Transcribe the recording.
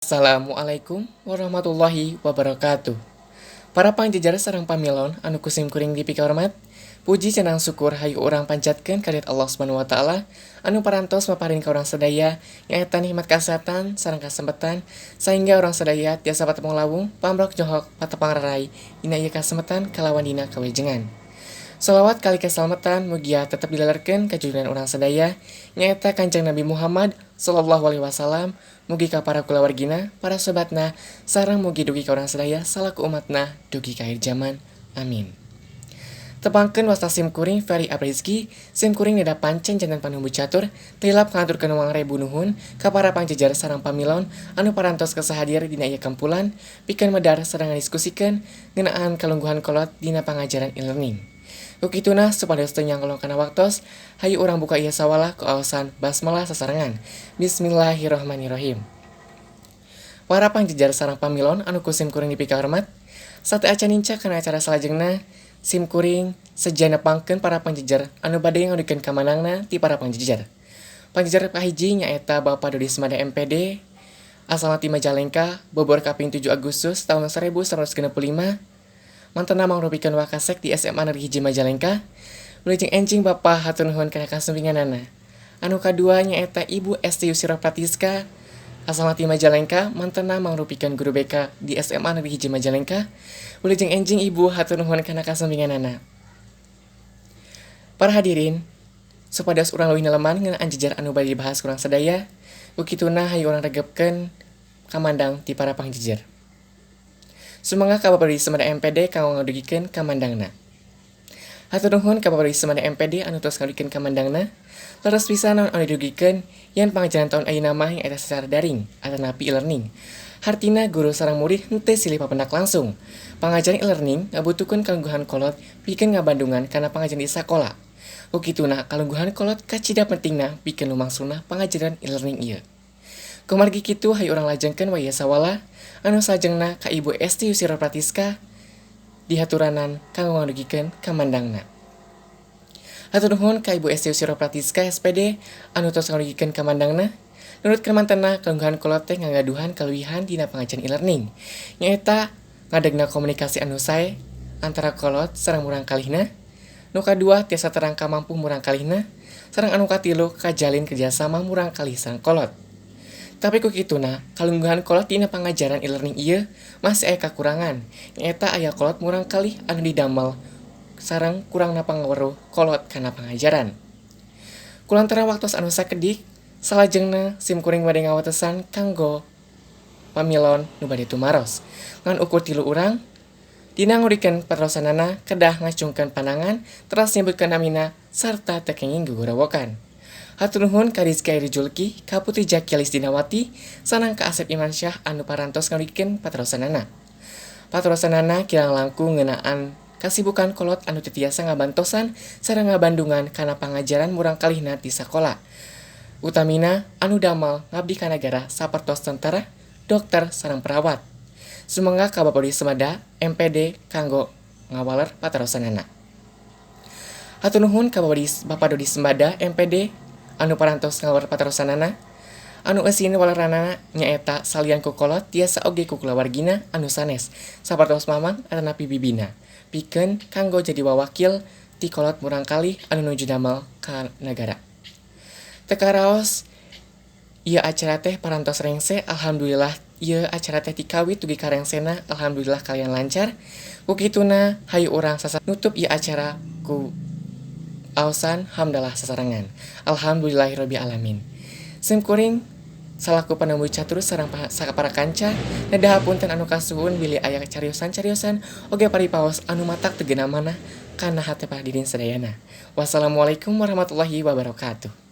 Assalamualaikum warahmatullahi wabarakatuh. Para pangjejer sareng pamilon anu ku sim kuring dipikahormat, puji sareng syukur hayu urang panjatkeun kadirat Allah Subhanahu wa taala anu parantos maparin ka urang sadaya nyaeta nikmat kasehatan sareng kasempatan sahingga urang sadaya tiasa patepung lawung pamrok johok patepang rarai dina ieu kasempatan kalawan dina kawilujengan. Shalawat kali keselamatan mugia tetep dilelerkeun ka junjungan urang sadaya nyaeta Kanjeng Nabi Muhammad sallallahu alaihi wasallam, mugi ka para kulawargina, para sobatna, sareng mugi dugi ka urang sadaya salaku umatna dugi ka akhir zaman. Amin. Tepangkeun, wasta sim kuring Ferry Aprizki, sim kuring neda pancen janten panumbu catur, teu hilap ngahaturkeun wangrebu nuhun ka para pangjejer sareng pamilon anu parantos kersa hadir dina ieu kampulan pikeun medar sareng ngadiskusikeun ngeunaan kalungguhan kolot dina pangajaran e-learning. Ku kituna, supados teu nyangkolong kana waktos, hayu urang buka ieu sawala ku aosan basmalah sasarengan. Bismillahirrahmanirrahim. Para pangjejer sareng pamilon anu ku sim kuring dipikahormat, sateuacan nincak kana acara salajengna, sim kuring seja nepangkeun para pangjejer anu bade ngadugikeun kamandangna ti para pangjejer. Pangjejer kahiji nyaeta Bapak Dodi Semada MPD, asalna ti Majalengka, bobor kaping 7 Agustus tahun 1965, mantena mangrupikeun Wakasek di SMA Negeri 1 Majalengka. Wilujeng enjing, Bapak, hatur nuhun kana kasumpinganana. Anu kadua nyaeta Ibu Esti Yusira Pratiska, asalna ti Majalengka, mantena mangrupikeun guru BK di SMA Negeri 1 Majalengka. Wilujeng enjing, Ibu, hatur nuhun kana kasumpinganana. Para hadirin, supados urang leuwih neleman ngeunaan jejer anu bade dibahas ku urang sadaya, ku kituna hayu urang regepkeun kamandang ti para pangjejer. Sumangga ka Bapak Dodi Semada MPD kanggo ngadugikeun kamandangna. Hatur nuhun ka Bapak Dodi Semada MPD anu tos ngadugikeun kamandangna. Leres pisan naon anu didugikeun yen pangajaran taun ayeuna mah nyaeta secara daring atanapi e-learning. Hartina guru sareng murid henteu silih papendak langsung. Pangajaran e-learning ngabutuhkeun kalungguhan kolot pikeun ngabandungan kana pangajaran di sakola. Ku kituna, kalungguhan kolot kacida pentingna pikeun lumangsungna pangajaran e-learning ieu. Kumargi kitu, hayu urang lajengkeun wae sawala anu salajengna ka Ibu Esti Yusira Pratiska dihaturanan kanggo ngadugikeun kamandangna. Hatur nuhun ka Ibu Esti Yusira Pratiska SPD anu tos ngadugikeun kamandangna. Nurutkeun mantena, kalungguhan kolot teh ngagaduhan kaluwihan dina pangajaran e-learning. Nyaeta ngadegna komunikasi anu sae antara kolot sareng murangkalihna. Nu kadua, tiasa terang kamampu murangkalihna, sareng anu katilu, kajalin kerjasama murangkalih sareng kolot. Tapi ku kituna, kalungguhan kolot dina pangajaran e-learning ieu masih aya kakurangan, nyaeta aya kolot murangkalih anu didamel sareng kurangna pangaweruh kolot kana pangajaran. Kulantaran waktos anu sakedik, salajengna sim kuring bade ngawatesan kanggo pamilon nu bade tumaros. Ngan ukur tilu urang, dina ngurikeun patarosanana kedah ngacungkeun panangan teras nyebutkeun namina sarta teu kenging gugurawokan. Hatur nuhun ka Rizky Julki, ka Putri Jaki Lisdinawati, sareng ka Asep Imansyah anu parantos ngadugikeun patarosanana. Patarosanana kirang langkung ngeunaan kasibukan kolot anu teu tiasa ngabantosan sareng ngabandungan kana pangajaran murangkalihna di sakola. Utamina anu damal ngabdi ka nagara sapertos tentara, dokter sareng perawat. Sumangga ka Bapak Dodi Semada MPD kanggo ngawaler patarosanana. Hatur nuhun ka Bapak Dodi Semada MPD anu parantos ngawaler patarosanana. Anu eusin waleranana nyaeta salian ku kolot tiasa oge ku kulawargina anu sanes sapertos mamang atanapi bibina pikeun kanggo jadi wawakil ti kolot murangkalih anu nuju damel ka nagara. Teu karaos ieu acara teh parantos rengse. Alhamdulillah, ieu acara teh tikawit dugi ka rengsena alhamdulillah kalian lancar. Ku kituna, hayu urang sasa nutup ieu acara ku aosan hamdalah sasarengan. Alhamdulillahirabbil alamin. Sim kuring salaku panambu catur sareng para kanca nedah hapunten anu kasuhun bilih aya cariosan-cariosan oge paripaos anu matak teu geuna manah kana hate hadirin sadayana. Wassalamualaikum warahmatullahi wabarakatuh.